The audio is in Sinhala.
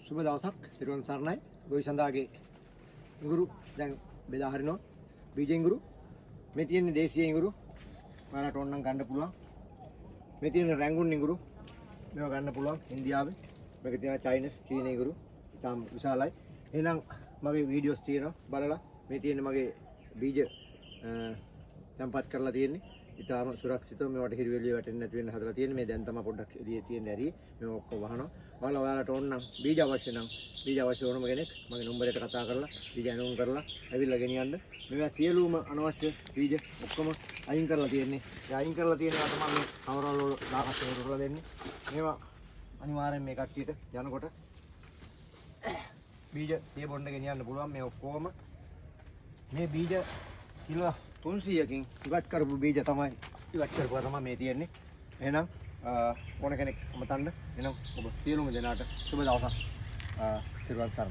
සුබ දවසක්. තෙරුවන් සරණයි. ගොවි සඳාගේ ඉඟුරු දැන් බෙදා හරිනවා. බීජ ඉඟුරු. මේ තියෙන්නේ දේශීය ඉඟුරු. ඔයාලට ඕන නම් ගන්න පුළුවන්. මේ තියෙන රැංගුන් ඉඟුරු. මේවා ගන්න පුළුවන් ඉන්දියාවේ. මේක තියෙනවා චයිනස් චීන ඉඟුරු. ඉතාම විශාලයි. එහෙනම් මගේ වීඩියෝස් තියෙනවා බලලා. මේ තියෙන මගේ බීජ තැන්පත් කරලා තියෙන්නේ. ඉතාම සුරක්ෂිතව මේවට හිරු එළිය වැටෙන්නේ නැති වෙන්න හදලා තියෙන්නේ. මේ දැන් තමයි පොඩ්ඩක් එළියේ තියෙන ඇරියේ. මේ ඔක්කොම වහනවා. ඔයාලා ඔයාලට ඕන නම් බීජ අවශ්‍ය නම්, බීජ අවශ්‍ය ඕනම කෙනෙක් මගේ නම්බරයට කතා කරලා බීජ ඇණවුම් කරලා ඇවිල්ලා ගෙනියන්න. මේවා සියලුම අනවශ්‍ය බීජ ඔක්කොම අයින් කරලා තියෙන්නේ. ඒ අයින් කරලා තියෙනවා තමයි මේ කවරවල් වල දාගත්ත කරලා දෙන්නේ. මේවා අනිවාර්යෙන් මේ කට්ටියට යනකොට බීජ තිය බොන්න ගෙනියන්න පුළුවන්. මේ ඔක්කොම මේ බීජ කිලෝ 300කින් ඉවත් කරපු බීජ තමයි, ඉවත් කරපුවා තමයි මේ තියෙන්නේ. එහෙනම් ඕන කෙනෙක් අමතන්න. එහෙනම් ඔබ සියලුම දෙනාට සුබ දවසක්. තෙරුවන් සරණයි.